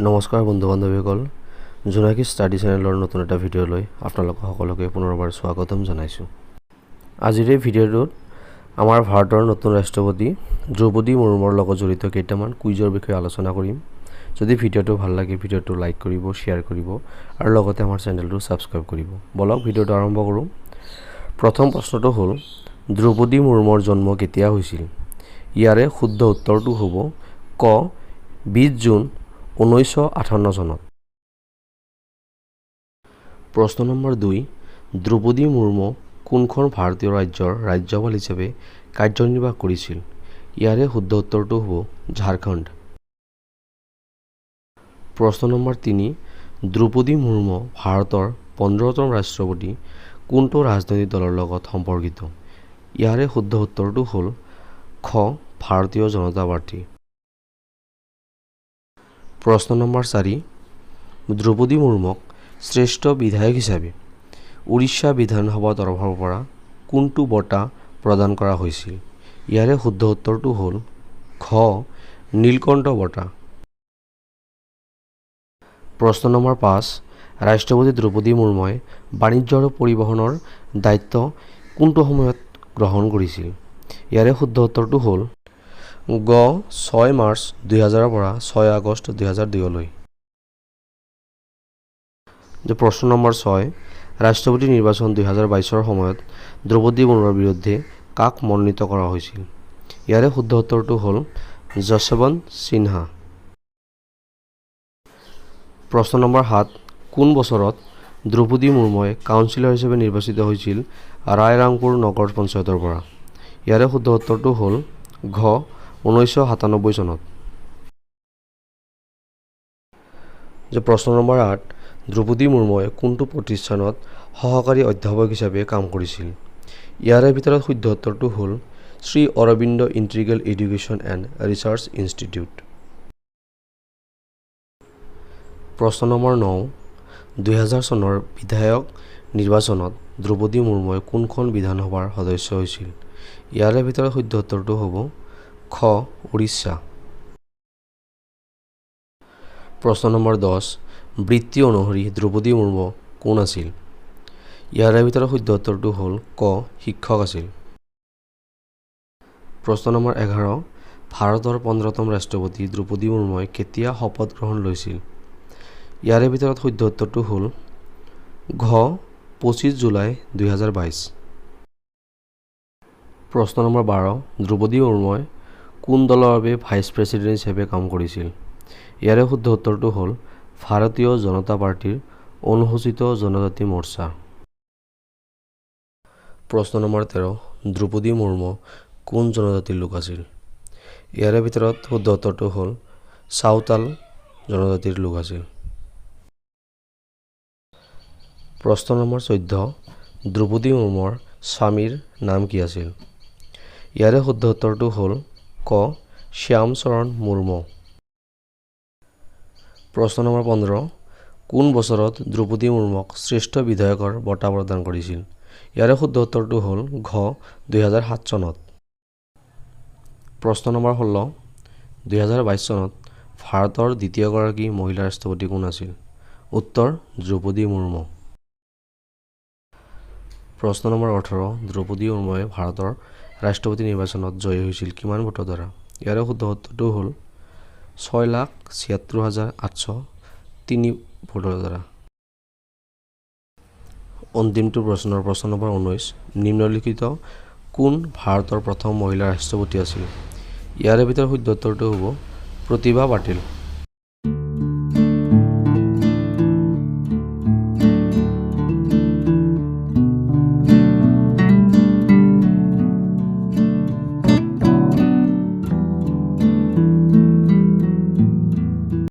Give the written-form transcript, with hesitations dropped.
নমস্কাৰ বন্ধু বান্ধৱীসকল, জোনাকী ষ্টাডি চেনেলৰ নতুন এটা ভিডিঅ'লৈ আপোনালোক সকলোকে পুনৰবাৰ স্বাগতম জনাইছোঁ। আজিৰ এই ভিডিঅ'টোত আমাৰ ভাৰতৰ নতুন ৰাষ্ট্ৰপতি দ্ৰৌপদী মুৰ্মুৰ লগত জড়িত কেইটামান কুইজৰ বিষয়ে আলোচনা কৰিম। যদি ভিডিঅ'টো ভাল লাগে, ভিডিঅ'টো লাইক কৰিব, শ্বেয়াৰ কৰিব আৰু লগতে আমাৰ চেনেলটো ছাবস্ক্ৰাইব কৰিব। ব'লক, ভিডিঅ'টো আৰম্ভ কৰোঁ। প্ৰথম প্ৰশ্নটো হ'ল, দ্ৰৌপদী মুৰ্মুৰ জন্ম কেতিয়া হৈছিল? ইয়াৰে শুদ্ধ উত্তৰটো হ'ব ক, 20 জুন 1958 চনত। প্ৰশ্ন নম্বৰ 2, দ্ৰৌপদী মুৰ্মু কোনখন ভাৰতীয় ৰাজ্যৰ ৰাজ্যপাল হিচাপে কাৰ্যনিৰ্বাহ কৰিছিল? ইয়াৰে শুদ্ধ উত্তৰটো হ'ব ঝাৰখণ্ড। প্ৰশ্ন নম্বৰ 3, দ্ৰৌপদী মুৰ্মু ভাৰতৰ 15তম ৰাষ্ট্ৰপতি কোনটো ৰাজনৈতিক দলৰ লগত সম্পৰ্কিত? ইয়াৰে শুদ্ধ উত্তৰটো হ'ল খ, ভাৰতীয় জনতা পাৰ্টী। প্ৰশ্ন নম্বৰ 4, দ্ৰৌপদী মুৰ্মুক শ্ৰেষ্ঠ বিধায়ক হিচাপে উৰিষ্যা বিধানসভাৰ তৰফৰ পৰা কোনটো বঁটা প্ৰদান কৰা হৈছিল? ইয়াৰে শুদ্ধ উত্তৰটো হ'ল ঘ, নীলকণ্ঠ বঁটা। প্ৰশ্ন নম্বৰ 5, ৰাষ্ট্ৰপতি দ্ৰৌপদী মুৰ্মুৱে বাণিজ্য আৰু পৰিবহণৰ দায়িত্ব কোনটো সময়ত গ্ৰহণ কৰিছিল? ইয়াৰে শুদ্ধ উত্তৰটো হ'ল গ, 6 মাৰ্চ 2000ৰ পৰা 6 আগষ্ট 2002লৈ। যে প্ৰশ্ন নম্বৰ 6, ৰাষ্ট্ৰপতি নিৰ্বাচন 2022ৰ সময়ত দ্ৰৌপদী মুৰ্মুৰ বিৰুদ্ধে কাক মনোনীত কৰা হৈছিল? ইয়াৰে শুদ্ধ উত্তৰটো হ'ল যশৱন্ত সিনহা। প্ৰশ্ন নম্বৰ 7, কোন বছৰত দ্ৰৌপদী মুৰ্মুৱে কাউন্সিলৰ হিচাপে নিৰ্বাচিত হৈছিল ৰায়ৰাংপুৰ নগৰ পঞ্চায়তৰ পৰা? ইয়াৰে শুদ্ধ উত্তৰটো হ'ল ঘ, 1997 চনত। যে প্ৰশ্ন নম্বৰ 8, দ্ৰৌপদী মুৰ্মুৱে কোনটো প্ৰতিষ্ঠানত সহকাৰী অধ্যাপক হিচাপে কাম কৰিছিল? ইয়াৰে ভিতৰত শুদ্ধ উত্তৰটো হ'ল Shri Aurobindo integral education and research institute. প্ৰশ্ন নম্বৰ 9, 2000 চনৰ বিধায়ক নিৰ্বাচনত দ্ৰৌপদী মুৰ্মুৱে কোনখন বিধানসভাৰ সদস্য হৈছিল? ইয়াৰে ভিতৰত শুদ্ধ উত্তৰটো হ'ব খ, উৰিষ্যা। প্ৰশ্ন নম্বৰ 10, বৃত্তি অনুসৰি দ্ৰৌপদী মুৰ্মু কোন আছিল? ইয়াৰে ভিতৰত শুদ্ধ উত্তৰটো হ'ল ক, শিক্ষক আছিল। প্ৰশ্ন নম্বৰ 11, ভাৰতৰ 15তম ৰাষ্ট্ৰপতি দ্ৰৌপদী মুৰ্মুৱে কেতিয়া শপত গ্ৰহণ লৈছিল? ইয়াৰে ভিতৰত শুদ্ধ উত্তৰটো হ'ল ঘ, 25 জুলাই 2022। প্ৰশ্ন নম্বৰ 12, দ্ৰৌপদী মুৰ্মুৱে কোন দলৰ বাবে ভাইচ প্ৰেছিডেণ্ট হিচাপে কাম কৰিছিল? ইয়াৰে শুদ্ধ উত্তৰটো হ'ল ভাৰতীয় জনতা পাৰ্টীৰ অনুসূচিত জনজাতি মৰ্চা। প্ৰশ্ন নম্বৰ 13, দ্ৰৌপদী মুৰ্মু কোন জনজাতিৰ লোক আছিল? ইয়াৰে ভিতৰত শুদ্ধ উত্তৰটো হ'ল চাওতাল জনজাতিৰ লোক আছিল। প্ৰশ্ন নম্বৰ 14, দ্ৰৌপদী মুৰ্মুৰ স্বামীৰ নাম কি আছিল? ইয়াৰে শুদ্ধ উত্তৰটো হ'ল ক, শ্যামচৰণ মুৰ্মু। প্ৰশ্ন নম্বৰ 15, কোন বছৰত দ্ৰৌপদী মুৰ্মুক শ্ৰেষ্ঠ বিধায়কৰ বঁটা প্ৰদান কৰিছিল? ইয়াৰে শুদ্ধ উত্তৰটো হ'ল ঘ, 2007 চনত। প্ৰশ্ন নম্বৰ 16, 2022 চনত ভাৰতৰ দ্বিতীয়গৰাকী মহিলা ৰাষ্ট্ৰপতি কোন আছিল? উত্তৰ দ্ৰৌপদী মুৰ্মু। প্ৰশ্ন নম্বৰ 18, দ্ৰৌপদী মুৰ্মুৱে ভাৰতৰ ৰাষ্ট্ৰপতি নিৰ্বাচনত জয়ী হৈছিল কিমান ভোটৰ দ্বাৰা? ইয়াৰে শুদ্ধ উত্তৰটো হ'ল 6,76,803 ভোটৰ দ্বাৰা। অন্তিমটো প্ৰশ্নৰ প্ৰশ্ন নম্বৰ 19, নিম্নলিখিত কোন ভাৰতৰ প্ৰথম মহিলা ৰাষ্ট্ৰপতি আছিল? ইয়াৰে ভিতৰত শুদ্ধ উত্তৰটো হ'ব প্ৰতিভা পাটিল।